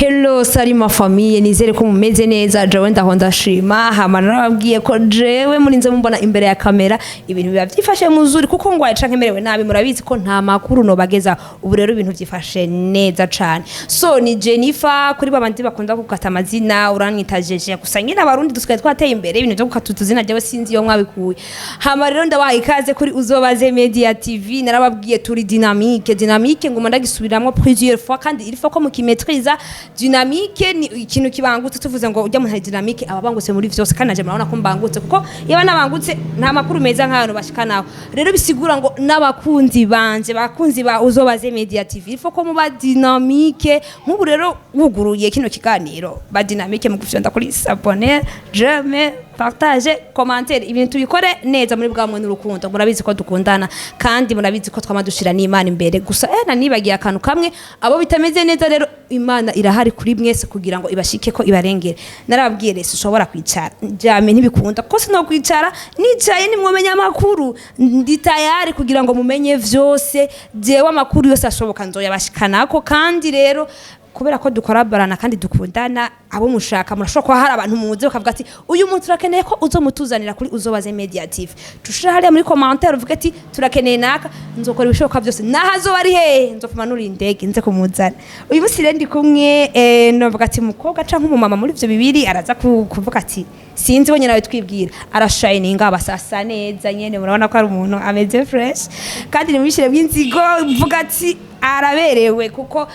Hello, salut ma famille, nizere ko mumeze neza. Jewe ndaho ndashima. Hama narababwiye ko jewe murinze mumbona imbere ya kamera, ibintu biba vyifashe muzuri, kuko ngwaye canke merewe nabi murabizi ko nta makuru nobageza. Ubu rero ibintu vyifashe neza cane. So ni Jennifer, kuri babandi bakunda gukata amazina uranyita Jeje. Gusa nyine Abarundi dusigaye twateye imbere, ibintu vyo gukata utuzina jewe sinzi iyo mwabikuye. Hama rero ndabaha ikaze kuri Uzobaze Media TV. Narababwiye turi dynamique, dynamique nguma ndagisubiramwo plusieurs fois, kandi il faut ko mukimaîtriza. Dynamique ni ikintu kibangutse. Tuvuze ngo ujya muntu ari dynamique, aba bangutse muri vyose, kandi naje murabona ko mbangutse, kuko iyo nabangutse nta makuru meza nk'ahantu bashikanaho. Rero bisigura ngo n'abakunzi banje, bakunzi ba Uzobaze Media TV, il faut ko muba dynamique. Nk'ubu rero wuguruye kino kiganiro, ba dynamique mu gufyonda kuri s'abonner, j'aime, partage, commentaire, ibintu tubikore neza muri bwamwe n'urukundo. Murabizi ko dukundana, kandi murabizi ko twama dushira n'Imana imbere. Gusa nanibagiye akantu kamwe: abo bitameze neza rero, Imana irahari kuri mwese kugira ngo ibashike ko ibarengere. Narababwiye rero ushobora kwicara jame ntibikunda, ko sino kwicara nicaye nimwomenya amakuru. Ndi tayari kugira ngo mumenye vyose. Jewe amakuru yose ashoboka nzoyabashikanako. Kandi rero kubera ko dukoraborana kandi dukundana, abo mushaka, murashobora kuba hari abantu muzi bakavuga ati: "Uyu muntu turakeneye ko uzomutuzanira kuri Uzobaze Media TV." Tushira hariya muri commentaire uvuge ati: "Turakeneye naka." Nzokora ibishoboka byose, naho azoba ari hehe nzopfuma nuri indege nze kumuzana. Uyu munsi rero ndi kumwe, novuga ati umukobwa canke umumama, muri ivyo bibiri araza kuvuga ati sinzi, we nyine twibwira. Arashininga, abasasa neza nyene, murabona ko ari umuntu ameze fresh, kandi nimubishire bw'inzigo mvuga ati araberewe, kuko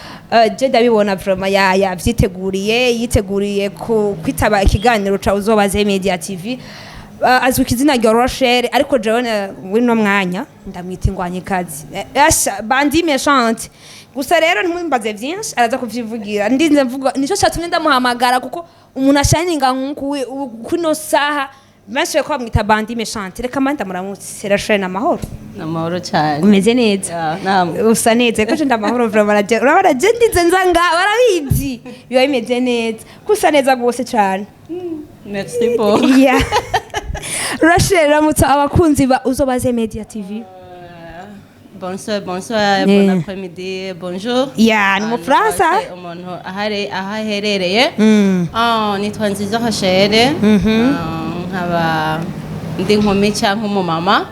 je ndabibona vraiment yavyiteguriye, yiteguriye kwitaba ikiganiro ca Uzobaze Media TV. Azwi ku izina rya Rochelle, ariko jewe wino mwanya ndamwita ingwanyikazi. Asha bandit méchante. Gusa rero ntimwimbaze vyinshi, araza kuvyivugira. Ndinze mvuga nico catumye ndamuhamagara, kuko umuntu ashaninga nkuku kuno saha benshi bariko bamwita bandit méchante. Reka mba ndamuramutse. Rachel, amahoro? Ni amahoro cyane. Umeze neza? Ya, namwe. Usa neza ko nda amahoro vraiment. Urabona je ndize nza nga barabizi, biba bimeze neza ko usa neza gose cane. Merci beaucoup. Yeah. Rachel, ramutsa abakunzi ba Uzobaze Media TV. Bonsoir, bonsoir, bon après-midi, bonjour. Yeah, ni mu Ahantu Faransa. hose umuntu ahari aho aherereye. Ah, nitwa Nziza Rachel. Ah, nkaba ndi inkumi cyangwa umumama.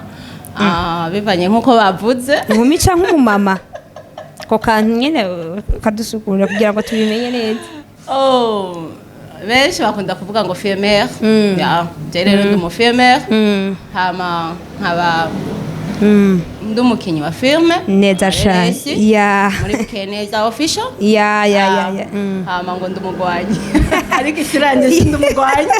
Ah, bivanye nk'uko bavuze. Inkumi canke umumama, ko kantu nyene kadusukura kugira ngo tubimenye neza. Oh, benshi bakunda kuvuga ngo fille-mère. Ya, je rero ndi umu fille-mère. Hama nkaba ndi umukinnyi wa filme. Neza cane. Resi. Muri Bukeneza Official. Ya. Hama ngo ndi umugwanyi, ariko isirangiye sindi umugwanyi.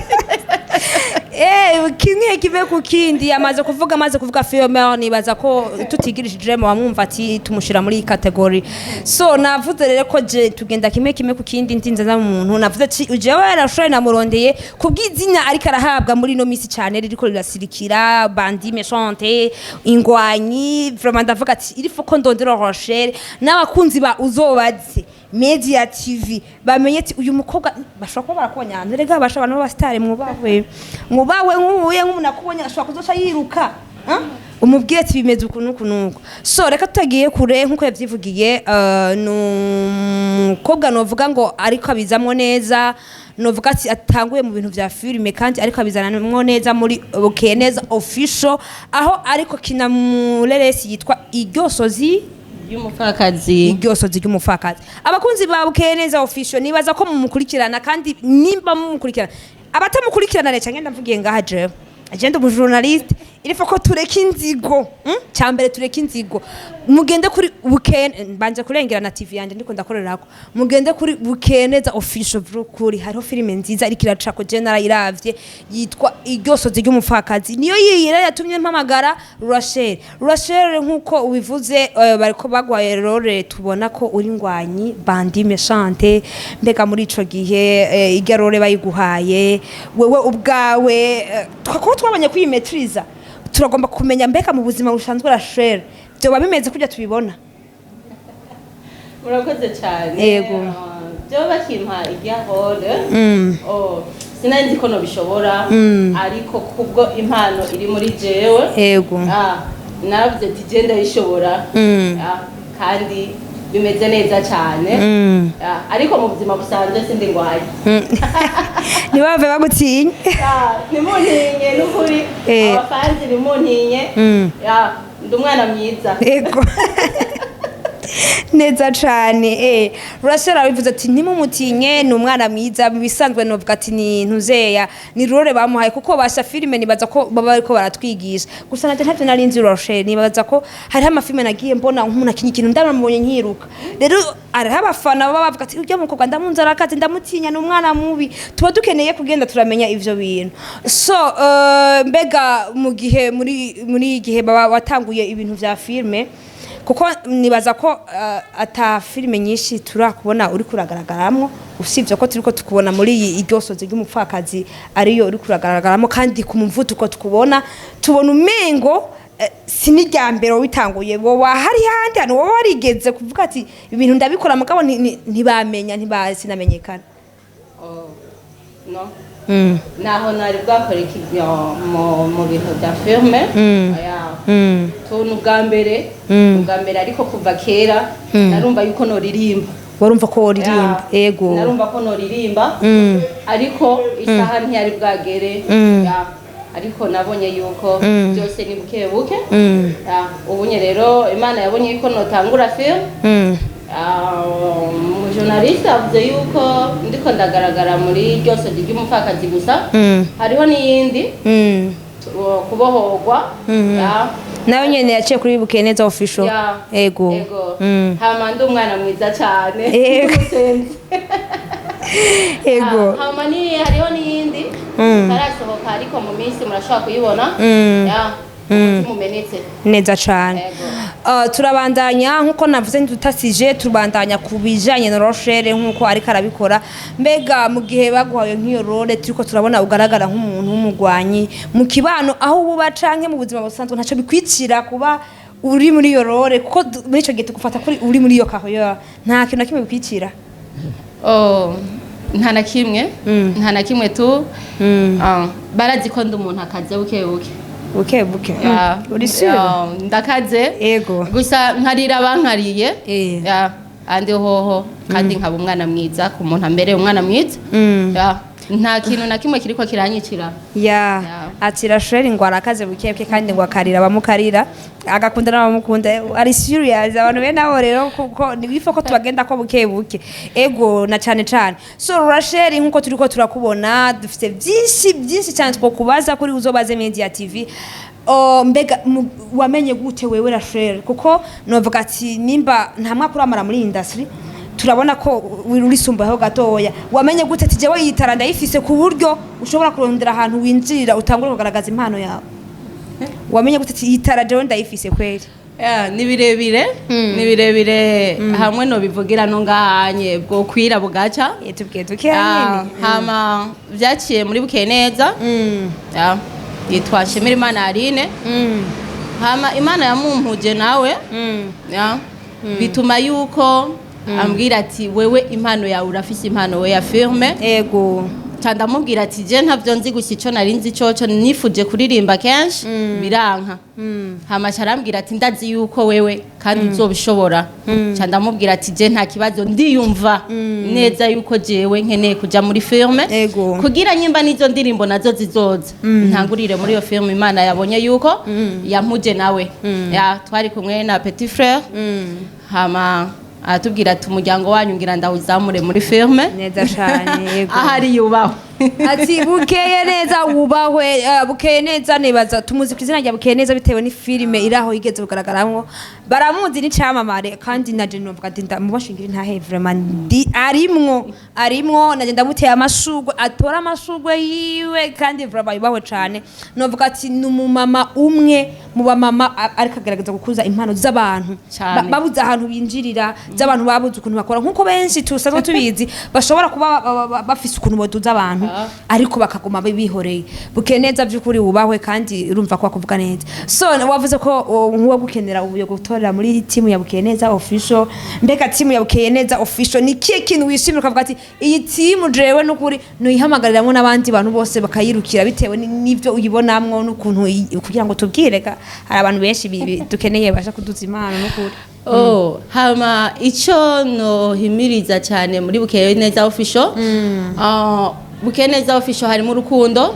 Kimwe kive ku kindi. Amaze kuvuga filme, nibaza ko tutigirishije mu bamwumva ati tumushira muri iyi catégorie. So navuze rero ko je tugenda kimwe kimwe ku kindi, ntinze nza mu muntu. Navuze ati jewe Rachel namurondeye kubw'izina ariko arahabwa muri ino misi cyane, ririko rirasirikira, bandit méchante, ingwanyi. Vraiment ndavuga ati il faut ko ndondera Rachel n'abakunzi ba Uzobaze Media TV bamenye ati uyu mukobwa bashobora kuba barakubonye ahantu. Rega basha abantu b'abasitari mwubahwe, mwubahwe. Nk'ubuye nk'umuntu akubonye ashobora kuzoca yiruka. Ah? Umubwire ati bimeze uku n'uku n'uku. So reka tutagiye kure, nk'uko yabyivugiye, ni umukobwa novuga ngo ariko abizamwo neza. Novuga ati atanguye mu bintu vya filime, kandi ariko abizanamwo neza muri Bukeneza Official, aho ariko kina mureresi yitwa Iryosozi y'umupfakazi. Iryosozi ry'umupfakazi. Abakunzi ba Bukeneza Official nibaza ko mumukurikirana, kandi nimba mumukurikirana, abatamukurikirana reka ngenda mvugiye ngaha. Jewe agenda umu journaliste, il faut ko tureka inzigo? Cyambere tureka inzigo, mugende kuri Bukene. Mbanje kurengera na TV yanje ndiko ndakorerako. Mugende kuri Bukeneza Official, vrukuri hariho filime nziza ariko iracako, je narayiravye, yitwa Iryosozi ry'umupfakazi. Niyo yiyira yatumye mpamagara Rachel. Rachel, nkuko ubivuze, bariko bagwaye role, tubona ko uri ngwanyi, bandit méchante. Mbega muri ico gihe irya role bayiguhaye, wewe ubwawe, twakuba twabonye kuyimaîtriza, turagomba kumenya mbega mu buzima busanzwe Rachel byoba bimeze kujya tubibona? Murakoze cyane. Yego. Ah, byo bakimpa irya role, oh, sinari nzi ko nobishobora, ariko kubwo impano iri muri jewe, ah, naravuze ati je ndayishobora. Ah, kandi Bimeze neza cyane. Ah, ariko mu buzima busanzwe sindi ngwaye. Ntibave bagutinya. Ah, ntimuntinye n'ukuri. Abafanzi, ntimuntinye. Ah, ndi umwana mwiza. Ego, neza cane. Rachel arabivuze ati ntimumutinye, ni umwana mwiza. Mu bisanzwe novuga ati ni ntuzeya, ni role bamuhaye, kuko basha filime nibaza ko baba bariko baratwigisha gusa. Nanje ntavyo nari nzi. Rachel, nibaza ko hariho amafilime nagiye mbona nk'umuntu akinya ikintu, ndamubonye nkiruka. Rero hariho abafana baba bavuga ati urya mukobwa ndamunzi, arakaze, ndamutinya, ni umwana mubi. Tuba dukeneye kugenda turamenya ivyo bintu. So mbega mu gihe muri gihe baba watanguye ibintu vya filime, kuko nibaza ko ata filime nyinshi turakubona uri kuragaragaramwo, usibye ko turiko tukubona muri iyi iryosozi ry'umupfakazi ariyo uri kuragaragaramwo, kandi ku muvuduko tukubona tubona umengo si n'irya mbere witanguye. Woba hari handi hantu woba warigeze kuvuga ati ibintu ndabikora, mugabo ntibamenya, ntibasinamenyekana? Oh, no, naho nari bwakora ikivyo mu bintu bya filme. Oya. Tu ni ubwa mbere, ni ubwa mbere, ariko kuva kera narumva yuko noririmba. Warumva ko woririmba? Ya, Ego. narumva ko noririmba, ariko isaha ntiyari bwagere. Ya, ariko nabonye yuko byose ni buke buke. Ya, ubunye rero Imana yabonye yuko notangura film. Ah, umujournaliste avuze yuko ndiko ndagaragara muri ryose ry'umupfakazi gusa, hariho n'iyindi kubohorwa. Ya. Nawe nyene yaciye kuri Bukeye Neza Official. Ya. Ego. Ego. Hama ndi umwana mwiza cyane. Ego. Umusenzi. Ego. Ah, hama ni hariho n'iyindi itarasohoka, ariko mu minsi murashobora kuyibona. Ya, umutima umenetse. Neza cane. Ego. Turabandanya nkuko navuze, ntutasije, turabandanya ku bijanye na Rochelle nkuko ariko arabikora. Mbega mu gihe baguhaye nk'iyo role, turiko turabona ugaragara nk'umuntu w'umugwanyi mu kibano aho uba canke mu buzima busanzwe, ntaco bikwicira kuba uri muri iyo role? Kuko muri ico gihe tugufata kuri uri muri iyo carrière, nta kintu na kimwe bikwicira? Oh, nta na kimwe, nta na kimwe tu. Ah, barazi ko ndi umuntu akaze buke buke. Buke buke. Ya, Uri sûr? ya, ndakaze. Ego. Gusa nkarira bankariye. Ya, andi hoho kandi nkaba umwana mwiza ku muntu ambereye umwana mwiza. Ya, nta kintu na kimwe kiriko kiranyicira. Ya. Ya. Ati Rachel ngo arakaze buke buke, kandi ngo akarira abamukarira, agakunda n'abamukunda. Ari serious. Abantu bene abo rero, kuko ni ko tubagenda ko buke buke. Ego, na cane cane. So Rachel, nkuko turiko turakubona, dufite byinshi byinshi cyane twokubaza kuri Uzobaze Media TV. Oh, mbega wamenye gute wewe Rachel? Kuko novuga ati nimba nta mwaka uramara muri industry, turabona ko urisumbuyeho gatoya. Wamenye gute ati jewe yitara ndayifise, ku buryo ushobora kurondera ahantu winjirira utangura kugaragaza impano yawe? Wamenye gute ati yitara jewe ndayifise kweri? Ya, ni birebire, ni birebire, hamwe no bivugira no ngahanye bwo kwira bugaca. Tubwiye dukeya Ya, nyene. Hama byaciye muri Bukeye Neza. Ya, yitwa Nshimirimana Aline. Hama Imana yamumpuje nawe. Ya, bituma yuko ambwira ati wewe impano yawe, urafise impano we ya filme. Ca ndamubwira ati je ntavyo nzi, gusa ico nari nzi coco nifuje kuririmba kenshi biranka. Hama ca arambwira ati ndazi yuko wewe kandi uzobishobora. Ca ndamubwira ati je nta kibazo, ndiyumva neza yuko jewe nkeneye kuja muri filme kugira nyimba n'izo ndirimbo nazo zizoza ntangurire muri iyo filme. Imana yabonye yuko yampuje nawe. Ya, twari kumwe na petit frère, hama aratubwira ati umuryango wanyu ngira ndawuzamure muri filme. Neza cane, yego. Ahari yubahwe. Ati Bukeye Neza wubahwe. Bukeye Neza, nibaza tumuzi ku izina rya Bukeye Neza bitewe n'ifilime iri aho yigeze kugaragaramwo. Baramuzi n'icamamare, kandi na je novuga ati ndamubashingira intahe vraiment, ndi arimwo naje ndamuteye amashurwe, atora amashurwe yiwe, kandi vraiment yubahwe cane. Novuga ati ni umumama umwe mu bamama ariko agerageza gukuza impano z'abantu. Cane. Babuze ahantu binjirira, z'abantu babuze ukuntu bakora, nk'uko benshi tusanzwe tubizi bashobora kuba bafise ukuntu baduza abantu. Ariko bakaguma bihoreye. Bukeye Neza, by'ukuri wubahwe, kandi urumva ko bakuvuga neza. So wavuze ko nkuwo gukenera ubuyo gutorera muri timu ya Bukeye Neza Official. Mbega timu ya Bukeye Neza Official ni kihe kintu wishimira ukavuga ati: "Iyi timu jewe n'ukuri nuyihamagariramu n'abandi bantu bose bakayirukira," bitewe n'ivyo uyibonamwo n'ukuntu kugira ngo tubwire ga hari abantu benshi dukeneye basha kuduza impano n'ukuri? Oh, hama icyo nohimiriza cyane muri Bukeye Neza Official, Bukeye Neza Official harimo urukundo,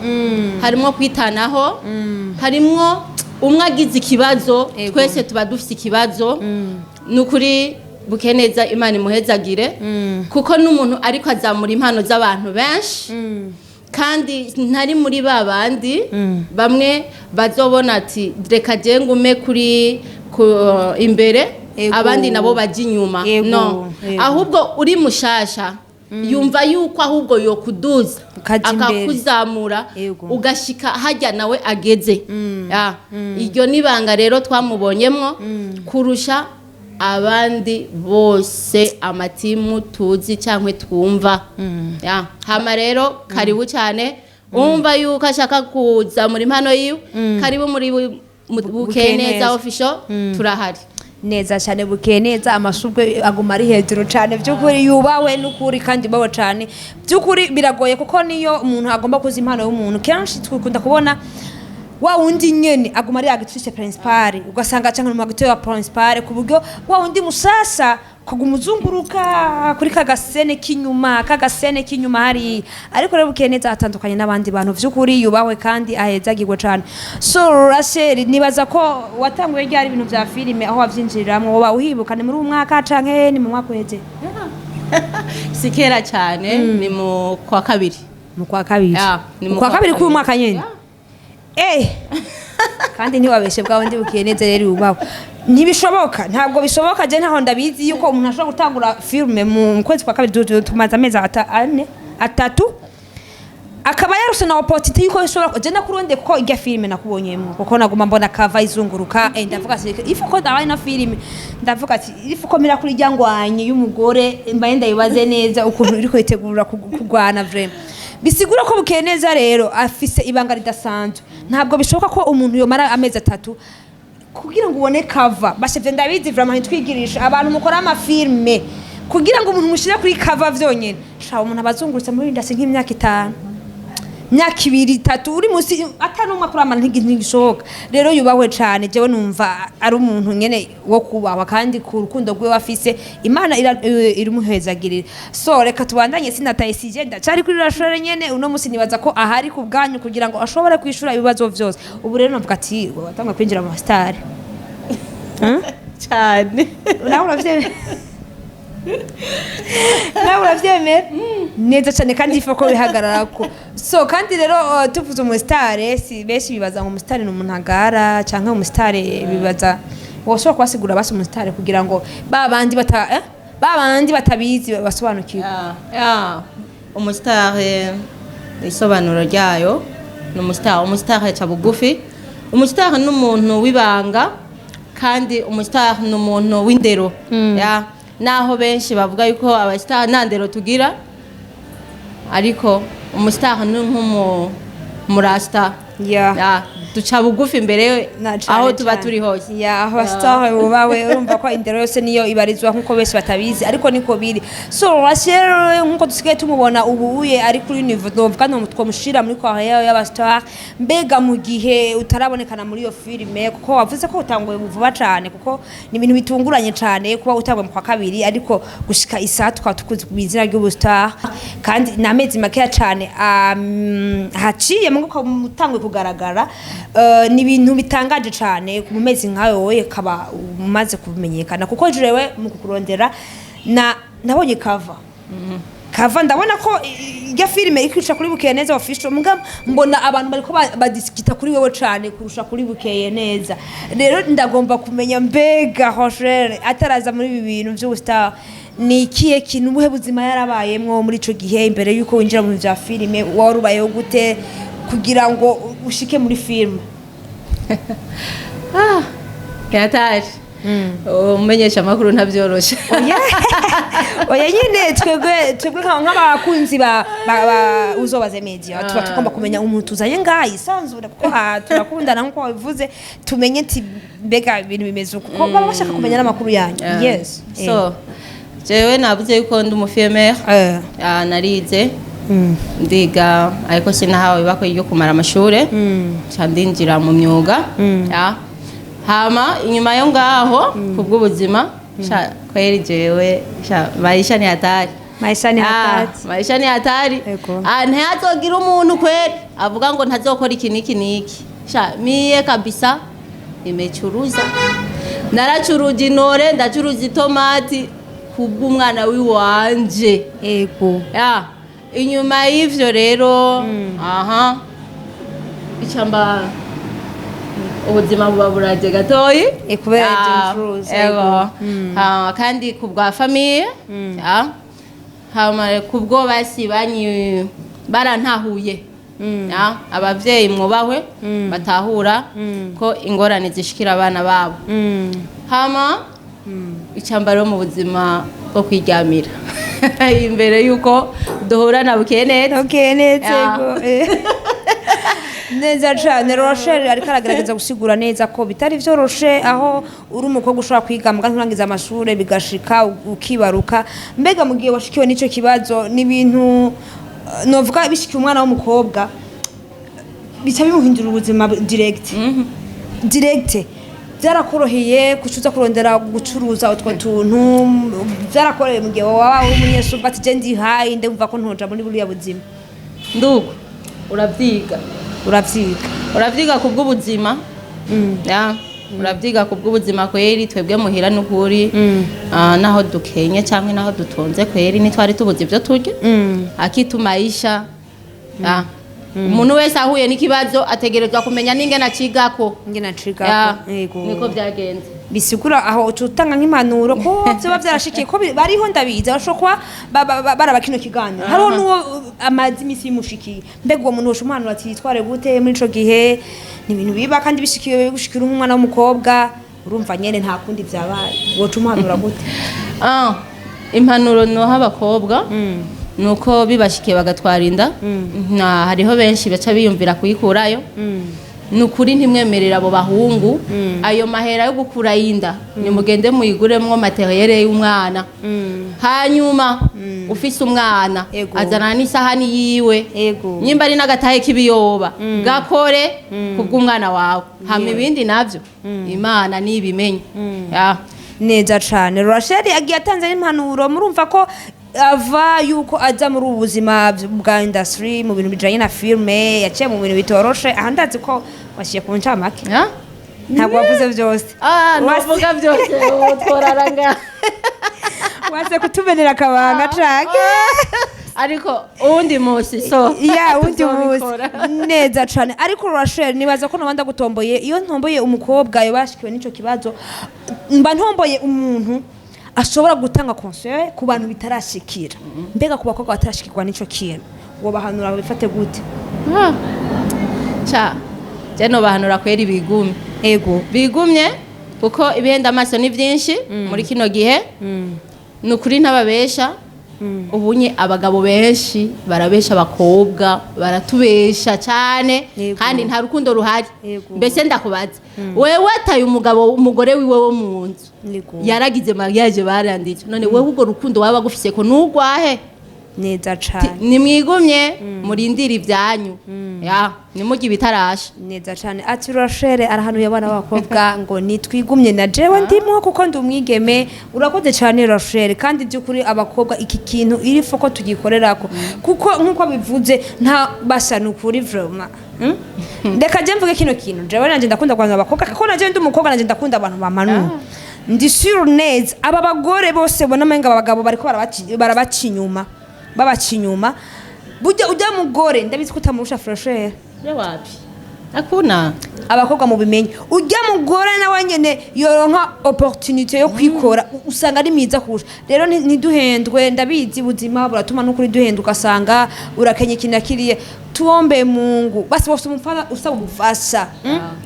harimo kwitanaho, harimo umwe agize ikibazo, twese tuba dufite ikibazo. Ni ukuri Bukeye Neza, Imana imuhezagire, kuko n'umuntu ariko azamura impano z'abantu benshi, kandi ntari muri ba bandi bamwe bazobona ati: "Reka je ngume kuri ku, imbere, abandi nabo bajya inyuma." No, ahubwo uri mushasha yumva yuko ahubwo yokuduza, Ukaja imbere. akakuzamura, ugashika hajya nawe ageze. Ya, iryo nibanga rero twamubonyemwo kurusha abandi bose, amatimu tuzi cyangwa twumva. Ya, hama rero karibu cyane, umva yuko ashaka kuzamura impano yiwe, karibu muri Bukeye Neza Neza. Official, turahari. Neza cyane. Bukeye Neza, amashurwe aguma ari hejuru cyane. By'ukuri yubawe n'ukuri, kandi yubawe cyane by'ukuri. Biragoye kuko niyo umuntu agomba kuza impano y'umuntu, kenshi twikunda kubona wa wundi nyene aguma ari actrice principale, ugasanga cyangwa mu acteur principale, ku buryo wa wundi musasa kuguma uzunguruka kuri kagasene k'inyuma, kagasene k'inyuma hari. Ariko rero Bukeye Neza atandukanye n'abandi bantu, vy'ukuri yubahwe kandi ahezagirwe cane. So Rachel, nibaza ko watanguye ryari ibintu vya filime, aho wavyinjiriramwo woba uhibuka? Ni muri uyu mwaka canke ni mu mwaka uheze? Si kera cyane, ni mu kwa kabiri. Mu kwa kabiri? Ya, ni mu mu kwa kwa kabiri k'uyu kabiri. mwaka nyene? Kandi ntiwabeshe bwawe ndi Bukeye Neza rero yubahwe. Ntibishoboka, ntabwo bishoboka. Je ntaho ndabizi yuko umuntu ashobora gutangura filme mu kwezi kwa kabiri. Tumaze amezi ane, atatu, akaba yarose na opportunity yuko ishobora. Je nakurondeye kuko irya filime nakubonyemo, kuko naguma mbona kava izunguruka. Ndavuga ati ifu ko ndabaye na filime, ndavuga ati ifu ko mira kuri irya ngwanye y'umugore, mbaye ndayibaze neza ukuntu iriko yitegura kugwana. Vraiment bisigura ko Bukeye Neza rero afise ibanga ridasanzwe. Ntabwo bishoboka ko umuntu yomara amezi 3 kugira ngo ubone cover. Bashevye ndabizi, vraiment ntitwigirisha abantu mukora amafilme kugira ngo umuntu mushire kuri cover vyonyene. Sha, umuntu abazungurutse muri industry nk'imyaka 5, myaka 2, 3, uri musi atari umwe akuramara, ntigishoboka. Rero yubahwe cane. Jewe numva ari umuntu nyene wo kubahwa, kandi ku rukundo rwiwe afise, Imana irimuhezagirira. So reka tubandanye, sinataye sije, ndacari kuri Rachel nyene. Uno musi nibaza ko ahari ku bwanyu kugira ngo ashobore kwishura ibibazo vyose. Ubu rero navuga ati watangwa kwinjira mu star. Cyane. Nawe uravyemera, nawe uravyemera neza cyane, kandi ifa ko bihagarara ko. So kandi rero tuvuze umusitare, si benshi bibaza ngo umusitare ni umuntu agara, canke umusitare bibaza, woshobora kubasigura basi umusitare kugira ngo ba bandi bata ba bandi batabizi basobanukirwe? Ya, umusitari, isobanuro ryayo ni umusitari, umusitari aca bugufi. Umusitari ni umuntu w'ibanga, kandi umusitari ni umuntu w'indero. Ya, naho benshi bavuga yuko abasitari nta ndero tugira, ariko umusitari ni nk'umurasita. Ya, duca bugufi imbere Na cane aho tuba cane. turi hose. Ya, aho abasitari bubawe. Urumva ko indero yose niyo ibarizwa, nkuko benshi batabizi ariko niko biri. So Rachel, nkuko dusigaye tumubona ubu uye ari kuri niveau novuga no twamushira muri carrière y'abastar, mbega mu gihe utarabonekana muri iyo filime, kuko wavuze ko utanguye vuba cane, kuko ni ibintu bitunguranye cane kuba utanguye mu kwa kabiri, ariko gushika isaha tukaba tukuzi ku izina ry'ubustar, kandi ni amezi makeya cane haciye mu utanguye kugaragara. Ni ibintu bitangaje cane mu mezi nkayo wowe kaba umaze kumenyekana, kuko jewe mu kukurondera na nabonye cover, ndabona ko irya filime ikwica kuri Bukeye Neza Official, muga mbona abantu bariko badisikita kuri wewe cane kurusha kuri Bukeye Neza. Rero ndagomba kumenya, mbega Rochelle ataraza muri ibi bintu vy'ubustar, ni ikihe kintu, ubuhe buzima yarabayemwo muri ico gihe imbere yuko winjira mu bintu vya filime? Wari ubayeho gute kugira ngo ushike muri filime? Ah, yataje. Umumenyesha amakuru ntabyoroshe. Oya, oya nyine, twebwe nk'abakunzi ba Uzobaze Media tuba tugomba kumenya umuntu tuzanye ngaha yisanzure, kuko aha turakundana nk'uko wabivuze. Tumenye ati mbega ibintu bimeze uku, kuko baba bashaka kumenya n'amakuru yanyu. Yes. So jewe navuze yuko ndi umufille-mère. Narize, ndiga, ariko sinahawe ibakwe ryo kumara amashure, nca ndinjira mu myuga. Hama inyuma yo ngaho, kubw'ubuzima, sha kweli jewe sha maisha ni hatari. Maisha ni hatari. Maisha ni hatari. Ego. Ntihazogira umuntu kweli avuga ngo ntazokora iki niki niki. Sha mie kabisa nimechuruza, naracuruza intore, ndacuruza itomati kubw'umwana wiwanje. Ya, inyuma y'ivyo rero, aha icamba ubuzima buba buraje gatoyi. Kubera ibyo bicuruza, ego. Ego. Kandi ku bwa famille, hama kubwo basi banyi barantahuye. Abavyeyi mwubahwe, batahura ko ingorane zishikira abana babo. Hama icamba rero mu buzima bwo kwiryamira imbere yuko duhura na bukeye neza. Okay, neza. Ya. Ego. Neza cane. Rachel ariko aragerageza gusigura neza ko bitari vyoroshe aho uri umukobwa ushobora kwiga muga nturangiza amashure, bigashika ukibaruka. Mbega mu gihe washikiwe n'ico kibazo, ni ibintu novuga bishikiye umwana w'umukobwa bica bimuhindura ubuzima direct direct. Byarakoroheye kucuza kurondera gucuruza utwo tuntu? Byarakoroheye mu gihe waba uri umunyeshuri ati je ndihaye, ndumva ko ntoja muri buriya buzima? Ndugu, uravyiga. Uravyiga. Uravyiga kubw'ubuzima. Ya, uravyiga kubw'ubuzima kweri. Twebwe muhira n'ukuri, naho dukenye cyangwa naho dutunze, kweri ntitwari tubuze ibyo turya. Akitumaisha umuntu wese ahuye n'ikibazo ategerezwa kumenya n'ingene acigako. Ingene Ya, acigako, yego. Niko byagenze. Bisigura aho uca utanga nk'impanuro ko vyoba vyarashikiye ko bariho, ndabizi bashobora kuba baraba kino kiganiro, hariho n'uwo amaze imisi bimushikiye. Mbega uwo muntu wosha umuhanura ati yitware gute muri ico gihe? Ni ibintu biba kandi bishikiye gushikira nk'umwana w'umukobwa, urumva nyene nta kundi vyabaye, woca umuhanura gute? Impanuro noha abakobwa nuko bibashikiye bagatwara inda, hariho benshi baca biyumvira kuyikurayo. Ni ukuri ntimwemerera abo bahungu ayo mahera yo gukura inda. Nimugende muyiguremwo matériel y'umwana. Hanyuma ufise umwana, azana n'isahani yiwe, nyimba ari n'agatahe k'ibiyoba, gakore kubw'umwana wawe. Hama ibindi navyo Imana nibimenye. Ya. Neza cane. Rachel agiye atanze n'impanuro, murumva ko ava yuko aza muri ubu buzima bwa industry, mu bintu bijanye na filme, yaciye mu bintu bitoroshe. Aha ndazi ko washiye ku ncamake. Ya? Ntabwo wavuze byose. Novuga byose ubu tworara ngaha. Wase kutumenera akabanga canke? Ariko uwundi munsi, so Ya, undi munsi. tuzobikora. Neza cane. Ariko Rachel, nibaza ko nobanda gutomboye, iyo ntomboye umukobwa yo bashikiwe n'ico kibazo, mba ntomboye umuntu ashobora gutanga conseil ku bantu bitarashikira. Mbega ku bakobwa batarashikirwa n'ico kintu, wobahanura bifate gute? Ca je nobahanura kwera ibigumye. Bigumye, kuko ibihenda amaso ni byinshi muri kino gihe. Ni ukuri ntababesha, ubunye abagabo benshi barabesha, abakobwa baratubesha cyane. Kandi nta rukundo ruhari. Mbese ndakubaza, wewe ataye umugabo, umugore wiwe wo mu nzu, yaragize mariage, baranditse, none wewe urwo rukundo waba gufise ko nugwahe? Neza cane. Nimwigumye, murindire ibyanyu, ya nimurye ibitarasha. Neza cane. Ati Rachel arahanuye abana b'abakobwa ngo nitwigumye, na jewe ndimwo kuko ndi umwigeme. Urakoze cane Rachel. Kandi by'ukuri abakobwa iki kintu iri foko tugikorerako, kuko nk'uko bivuze nta basa, ni ukuri vraiment. Reka je mvuge kino kintu, jewe nanje ndakunda kubanza abakobwa, kuko nanje ndi umukobwa, nanje ndakunda abantu bamanura. Ndi sûr neza aba bagore bose ubona amenga aba bagabo bariko barabaca inyuma, babaca inyuma. Burya ujya mugore ndabizi ko utamurusha fraîcheur. Wapi, hakuna. Abakobwa mubimenye, ujya mugore nawe nyene yoronka opportunité yo kwikora, usanga ari mwiza kurusha. Rero ntiduhendwe, ndabizi ubuzima buratuma n'ukuri duhenda, ugasanga urakenye iki na kiriya. Tuombe Mungu basi wose umufana usaba ubufasha,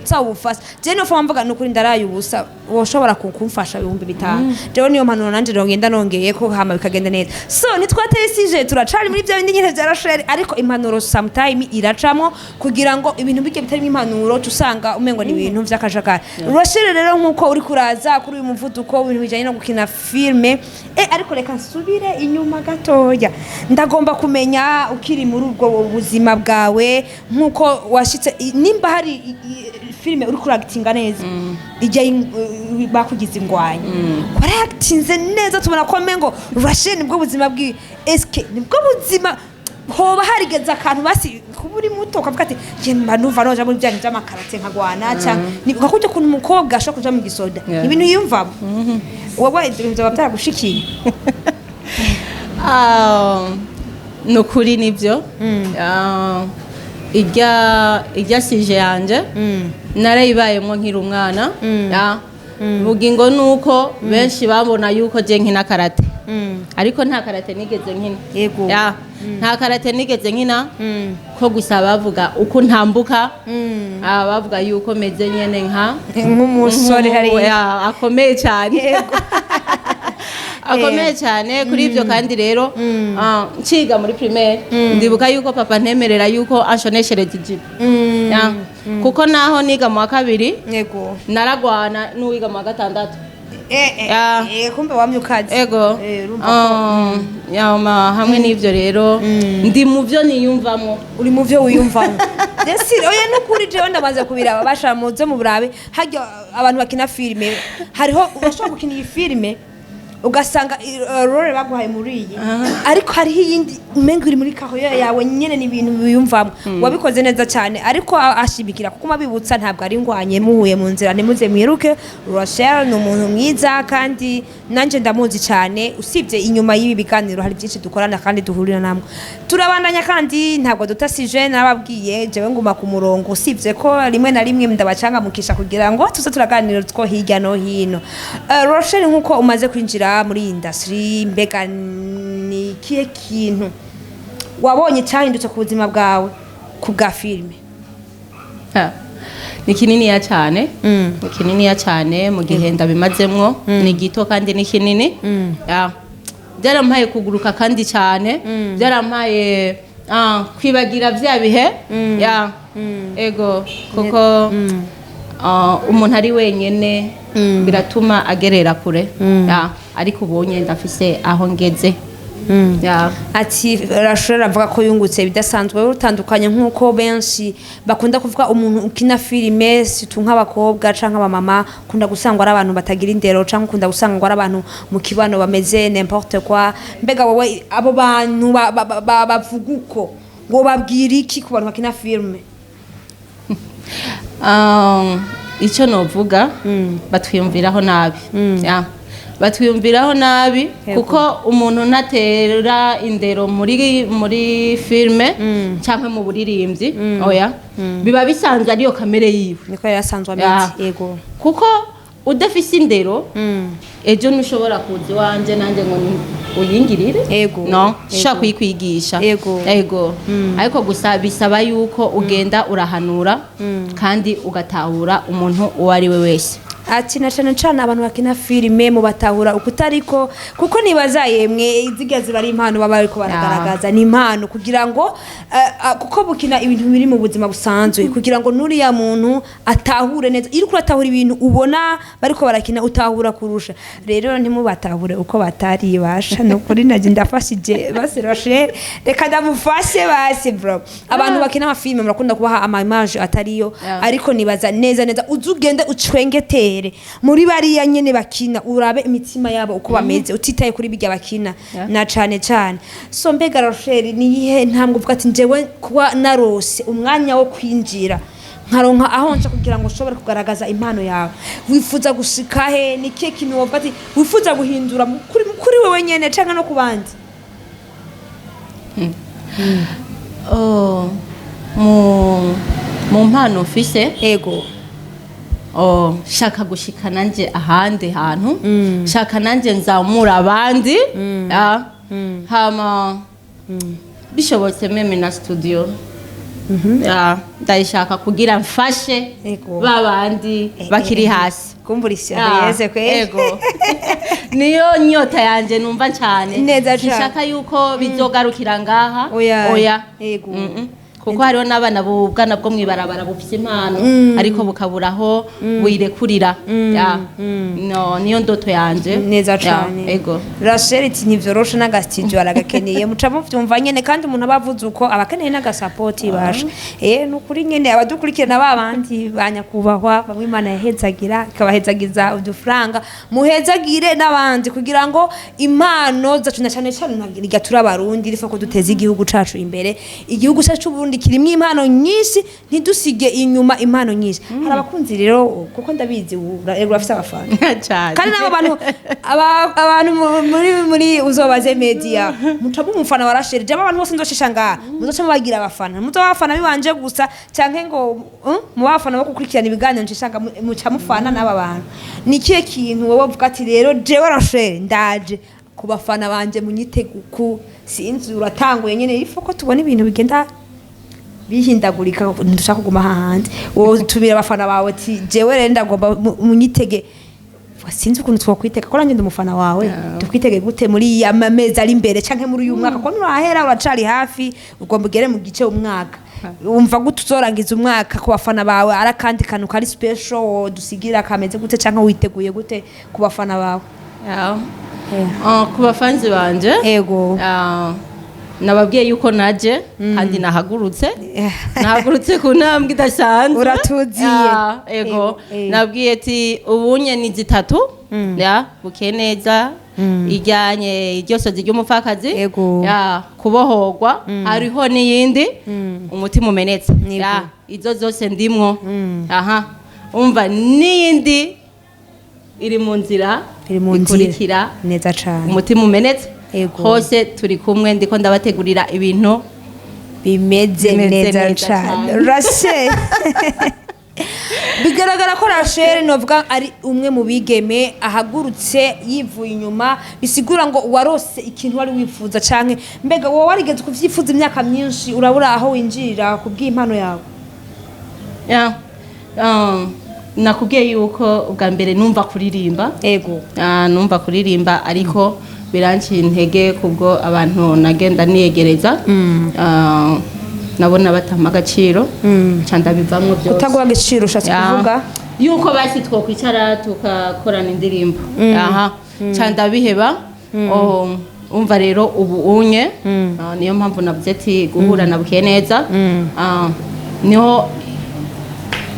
Usaba ubufasha. Je niyo mvuga nukuri ndaraye ubusa, woshobora kumfasha 5000. Jewe niyo mpanuro nanje nongenda nongeye ko hama bikagenda neza. So nitwateye sujet, turacari muri bya bindi nyine vya Rachel, ariko impanuro sometime iracamo kugira ngo ibintu bijye bitarimo impanuro tusanga umengo ni ibintu vy'akajagari. Rachel rero, nkuko uri kuraza kuri uyu muvuduko ibintu bijanye no gukina filme, ariko reka nsubire inyuma gatoya. Ndagomba kumenya ukiri muri ubwo buzima bwawe, nkuko washitse, nimba hari filime uri kuragitinga neza ijya bakugize ingwanyi, waragitinze neza, tubona ko mengo Rachel nibwo buzima bwiwe. Eske nibwo buzima hoba harigeze akantu basi kuba uri muto ukavuga ati je mba numva noja muri bya bintu vy'amakarate nkagwana, canke nka kurya ukuntu umukobwa ashobora kuja mu gisoda? Ni ibintu yiyumvamo wowe, ibyo bintu byaba byaragushikiye? Ah, ni ukuri nibyo. Ah, ijya sujet yanje narayibayemo nkiri umwana. Ah, bugingo nuko benshi babona yuko je nkina karate, ariko nta karate nigeze nkina. Ya, nta karate nigeze nkina, ko gusa bavuga uko ntambuka. Ah, bavuga yuko meze nyene nka nk'umusore hariya. Ya, akomeye cyane, akomeye cyane kuri ibyo. Kandi rero ah, nciga muri primaire, ndibuka yuko papa ntemerera yuko anshoneshereza ijipo. Ya, kuko naho niga mu wa kabiri naragwana n'uwiga mu wa gatandatu. Ya. Kumbe wamye ukaze. Ego. Urumva ko Ah, yama hamwe n'ibyo rero ndi mu byo niyumvamo. Uri mu byo wiyumvamo. Desi oya, nukuri jewe ndamaze kubiraba, basha muze mu burabe harya abantu bakina filime, hariho urashobora gukina iyi filime ugasanga role baguhaye muri iyi, ariko hariho iyindi umenga uri muri carrière yawe nyene, ni ibintu wiyumvamo. Wabikoze neza cyane, ariko ashimikira kuko mabibutsa ntabwo ari ngwanye muhuye mu nzira ntimuze mwiruke. Rachel ni umuntu mwiza kandi nanje ndamuzi cyane, usibye inyuma y'ibi biganiro hari byinshi dukorana kandi duhurira namwe turabandanya, kandi ntabwo dutasije. Nababwiye jewe nguma ku murongo, usibye ko rimwe na rimwe ndabacangamukisha kugira ngo tuze turaganira two hirya no hino. Rachel, nkuko umaze kwinjira muri iyi industry, mbega ni ikihe kintu wabonye cyahindutse ku buzima bwawe ku bwa filime? Ha, ni kininiya cyane, ni kininiya cyane. Mu gihe ndabimazemwo ni gito kandi ni kinini. Ya, byarampaye kuguruka kandi cyane, byarampaye kwibagira bya bihe. Ya, ego, kuko umuntu ari wenyene biratuma agerera kure. Ya, ariko ubonye ndafise aho ngeze. Ya. Ati Rachel avuga ko yungutse bidasanzwe, utandukanye nk'uko benshi bakunda kuvuga umuntu ukina filime, surtout nk'abakobwa canke abamama, ukunda gusanga ari abantu batagira indero, canke ukunda gusanga ari abantu mu kibano bameze n'importe quoi. Mbega wowe abo bantu bavuga uko ngo babwira iki ku bantu bakina filime? Icyo novuga, batwiyumviraho nabi. Ya. Batwiyumviraho nabi kuko umuntu ntatera indero muri filme cyangwa mu buririmbyi, oya, biba bisanzwe ariyo kamere yiwe. Niko yari asanzwe Ya. ameze, yego. Kuko udafise indero, ejo ntushobora kuza iwanje nanjye ngo uyingirire. No ushobora kuyikwigisha. Ego, ariko gusa bisaba yuko ugenda urahanura kandi ugatahura umuntu uwo ari we wese. Ati na cane cane abantu bakina filime mubatahura ukutariko, kuko nibaza yemwe zirya ziba ari impano baba bariko baragaragaza, ni impano kugira ngo kuko bukina ibintu biri mu buzima busanzwe, kugira ngo nuriya muntu atahure neza. Iyo uriko uratahura ibintu ubona bariko barakina, utahura kurusha. Rero ntimubatahure uko batari, basha nukuri naje ndafashije basi. Rachel reka ndamufashe basi bro. Abantu bakina amafilime murakunda kubaha ama image atariyo, ariko nibaza neza neza uze ugende ucwengetere muri bariya nyene bakina, urabe imitima yabo uko bameze, utitaye kuri bijya bakina. Na cane cane. So mbega Rachel, ni iyihe ntambwe uvuga ati njyewe kuba narose umwanya wo kwinjira nkaronka aho nca kugira ngo ushobore kugaragaza impano yawe, wifuza gushika he? Ni ikihe kintu wovuga ati wifuza guhindura kuri wewe nyene canke no ku bandi? Oh, mu Mu mpano mfise, Ego. oh, shaka gushika nanje ahandi hantu, shaka nanje nzamura abandi. Ah, hama bishobotse même na studio. Ah, ndayishaka kugira mfashe Ego. babandi bakiri hasi. Kumbura Ah, ishyaka kwe. Ego, niyo nyota yanje numva cyane. Neza cane. Sinshaka yuko bizogarukira ngaha. Oya. Oya. Ego. Kuko hariho n'abana bubwana bwo mwibarabara bufite impano, ariko bukabura aho buyirekurira. Ya. No, niyo ndoto yanje. Neza Ya, cane. Ego. Rachel iti ntivyoroshe, n'agasitudio aragakeneye, muca muvyumva nyene. Kandi umuntu aba avuze uko aba akeneye n'agasapoti basha. Nukuri nyene abadukurikirana, ba bandi ba nyakubahwa bamwe Imana yahezagira ikabahezagiza udufaranga, muhezagire n'abandi kugira ngo impano zacu, na cane cane ntabwo turi Abarundi, rifa ko duteza igihugu cacu imbere. Igihugu cacu c'Uburundi kirimwo impano nyinshi, ntidusige inyuma impano nyinshi. Hari abakunzi rero, kuko ndabizi urafise abafana. Cyane. Kandi n'abo bantu, abantu muri Uzobaze Media, muca umufana wa Rachel. Jama abantu bose nzoshisha ngaha, muzoca mubagira abafana, muzoba abafana bibanje gusa canke ngo mu bafana bo gukurikirana ibiganiro ncisha ngaha, muca mufana n'aba bantu. Ni ikihe kintu wowe uvuga ati rero jewe Rachel ndaje ku bafana banje munyiteguku? Sinzi, uratanguye nyene, ifo ko tubona ibintu bigenda bihindagurika, ntidushaka kuguma hahandi. Wowe tubira abafana bawe ati jewe rero ndagomba munyitege. Sinzi ukuntu twakwitega, ko nanjye ndi umufana wawe. Tukwitege gute muri ya mezi ari imbere canke muri uyu mwaka, ko nurahera uracari hafi, ugomba ugere mu gice umwaka? Wumva gute uzorangiza umwaka ku bafana bawe? Ari akandi kantu kari special dusigira kameze gute, canke witeguye gute ku bafana bawe? Ya. Ah, ku bafanzi banje, Ego. ah, nababwiye yuko naje kandi nahagurutse, nahagurutse ku ntambwe idasanzwe. Uratuziye. Ah, ego. Ego, eh. Nabwiye ati ubunye ni zitatu ya buke neza, ijyanye iryo sozi ry'umupfakazi, Ego. ya kubohorwa, hariho n'iyindi umutima umenetse. Yego. Ya izo zose ndimwo. Aha umva, n'iyindi iri mu nzira Iri mu nzira. ikurikira. Neza cane. Umutima umenetse. Ego. Hose turi kumwe, ndiko ndabategurira ibintu bimeze bimeze neza neza cane. cane. Rachel, bigaragara ko Rachel novuga ari umwe mu bigeme ahagurutse yivuye inyuma, bisigura ngo warose ikintu wari wifuza, canke mbega wowe warigeze kuvyifuza imyaka myinshi urabura aho winjirira ku bw'impano yawe? Ya. Nakubwiye yuko ubwa mbere numva kuririmba. Ego. Ah, numva kuririmba, ariko biranciye intege kubwo abantu nagenda niyegereza. Ah, nabona batampa agaciro, ca ndabivamwo byose. Kutaguha agaciro ushatse Ya. kuvuga? Yuko basi twokwicara tukakorana indirimbo. Aha ca ndabiheba. Oh, umva rero ubu unye, ah, niyo mpamvu navuze ati guhura na Bukeye neza. Ah, niho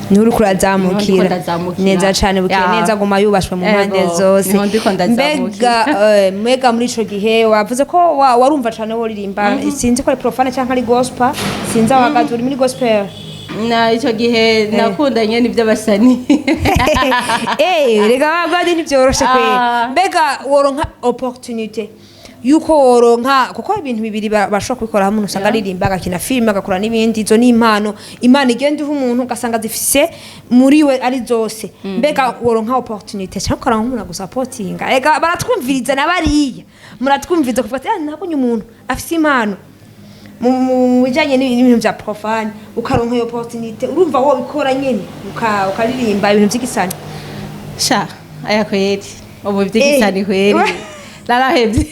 Niho uriko urazamukira. Niho ndiko ndazamukira. Neza cane, Bukeye Ya. neza guma yubashwe mu mpande Ego, zose. niho ndiko ndazamukira. Mbega muri ico gihe wavuze ko warumva cane woririmba, sinzi ko ari profane canke ari gospel, sinzi aho uhagaze, uri muri gospel? Na ico gihe nakundanye n'iby'abasani. Rega bagadi ntivyoroshe kwe. Ah. Mbega woronka opportunité yuko woronka, kuko ibintu bibiri bashobora kubikora hamwe, usanga aririmba, agakina filime, agakora n'ibindi. Izo ni impano Imana igenda iha umuntu, ugasanga zifise muri we ari zose. Mbega woronka opportunité cyangwa ukaronka umuntu agusapotinga? Rega baratwumviriza na bariya muratwumviriza kuvuga ati: "Ah, nabonye umuntu afise impano mu bijanye n'ibintu vya profane." Ukaronka iyo opportunité, urumva wobikora nyene, ukaririmba ibintu vy'igisani? Sha, aya kweri ubu by'igisani kweri narahevye,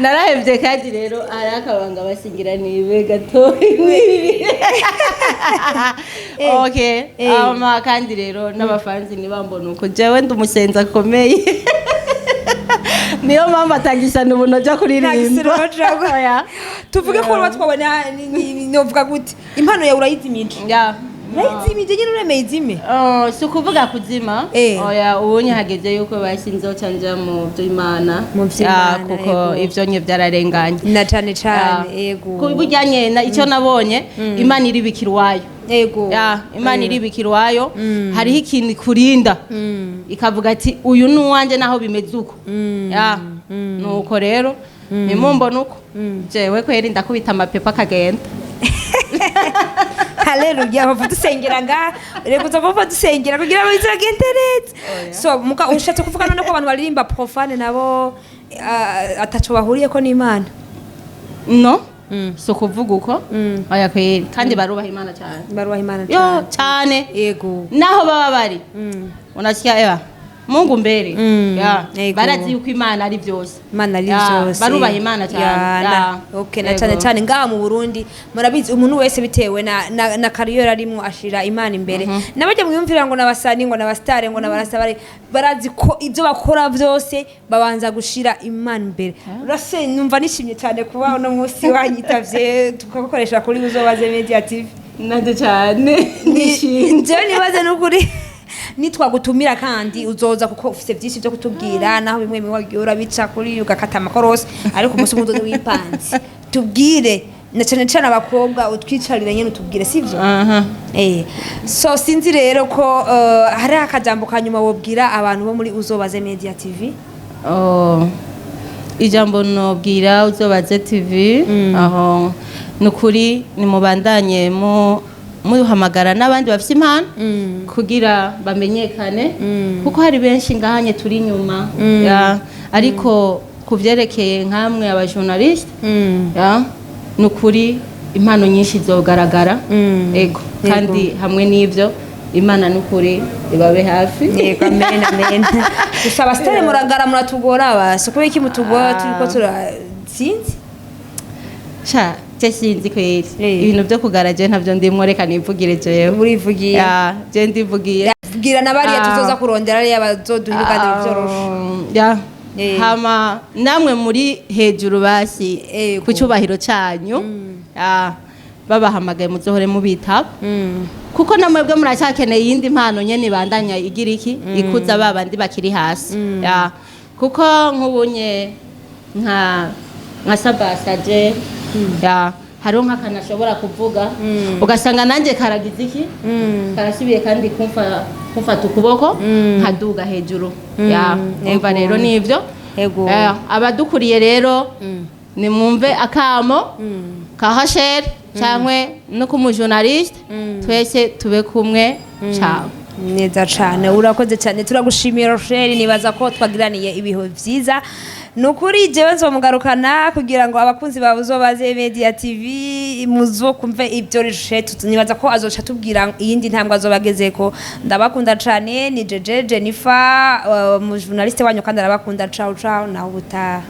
narahevye. Kandi rero hari akabanga bashingira nibe gatoyi n'ibi. Okay. Ama kandi rero n'abafanzi ntibambona uko, jewe ndi umusenzi akomeye, niyo mpamvu atagisana ubu noja kuririmba. Oya. Tuvuge ko uba twabona novuga gute, impano yawe urayizimije? Ya. Urayizimije nyine, uremeye izime? Oh, si ukuvuga kuzima. Oya, ubunye hageze yuko basi nzoca nja mu by'Imana. Mu vy'Imana, Ya, kuko ego. ivyo nye byararenganye. Na cane cane. Ya. Ego. Ku bijyanye na icyo nabonye, Imana iribikira iwayo. Ego. Ya, Imana iribikira iwayo, hariho ikintu ikurinda, ikavuga ati uyu ni uwanjye naho bimeze uko. Ya, nuko rero nimumbona uko, jewe kweri ndakubita amapepa akagenda. Haleluya, bava dusengera nga reka uzova dusengera kugira ngo bizagende neza. So muga ushatse kuvuga none ko abantu baririmba profane nabo ataco bahuriyeko n'Imana? No, si ukuvuga uko, oya kweri, kandi barubaha Imana cyane. Barubaha Imana Yo. cyane. Cyane. Naho baba bari, unasikia ewa Mungu mbere. Ya. Barazi yuko Imana ari byose. Imana ari Ya, byose. barubaha Imana cyane. Ya, Ya. okay, na cyane cyane ngaha mu Burundi murabizi, umuntu wese bitewe na carrière arimwo ashira Imana imbere. Nabajya mwiyumvira ngo nabasani, ngo nabastare, ngo nabarasa, bari barazi ko ibyo bakora byose babanza gushira Imana imbere. Urase numva nishimye cyane kuba uno munsi wanyitavye tukagukoresha kuri Uzobaze Media TV. Nanje cyane nishimye. Njyewe nibaze n'ukuri nitwagutumira kandi uzoza, kuko ufite byinshi byo kutubwira, naho bimwe bimwe wagiye urabica kuri ugakata amakorosi, ariko umunsi umwe uzoze wipanze tubwire, na cyane cyane abakobwa, utwicarire nyine utubwire, sivyo? Aha. So sinzi rero ko hari akajambo ka nyuma wobwira abantu bo muri Uzobaze Media TV. Oh, ijambo nobwira Uzobaze TV aho ni ukuri, nimubandanye mu muhamagara n'abandi bafite impano kugira bamenyekane, kuko hari benshi ngahanye turi inyuma ya. Ariko ku vyerekeye nkamwe abajournaliste, ya, ni ukuri impano nyinshi zogaragara. Ego, kandi hamwe n'ivyo Imana ni ukuri ibabe hafi. Yego, amen, amen. Gusa abasitari muragara, muratugora basi. Kubera iki mutugora turiko tura sinzi? Sha, je sinzi kweri. Ibintu byo kugara je ntabyo ndimwo, reka nivugire jewe. Urivugiye. Ya, je ndivugiye. Bwira na bariya tuzoza kurondera, ariya bazoduha ibiganiro vyoroshe. Ya. Hama namwe muri hejuru basi, ku cyubahiro cyanyu, ya, babahamagaye muzohore mubitaba, kuko namwebwe muracyakeneye iyindi mpano nyene ibandanya igira iki ikuza ba bandi bakiri hasi, ya. Kuko nk'ubunye nka Sabasaje, ya, hariho nk'akantu ashobora kuvuga ugasanga nanjye karagize iki, karasubiye kandi kumfata ukuboko nkaduga hejuru, ya. Umva rero nivyo. Abadukuriye rero nimwumve akamo ka Rachel cyangwa no ku mujournaliste, twese tube kumwe. Ciao. Neza cane, urakoze cyane, turagushimiye Rochelle. Nibaza ko twagiraniye ibihe vyiza. Ni ukuri jewe nzomugarukana kugira ngo abakunzi bawe Uzobaze Media TV muzokumve ibyo Rochelle. Nibaza ko azoca tubwira iyindi ntambwe azobagezeko. Ndabakunda cane, ni Jeje Jennifer, umujournaliste wanyu, kandi arabakunda. Ciao ciao, naho ubutaha.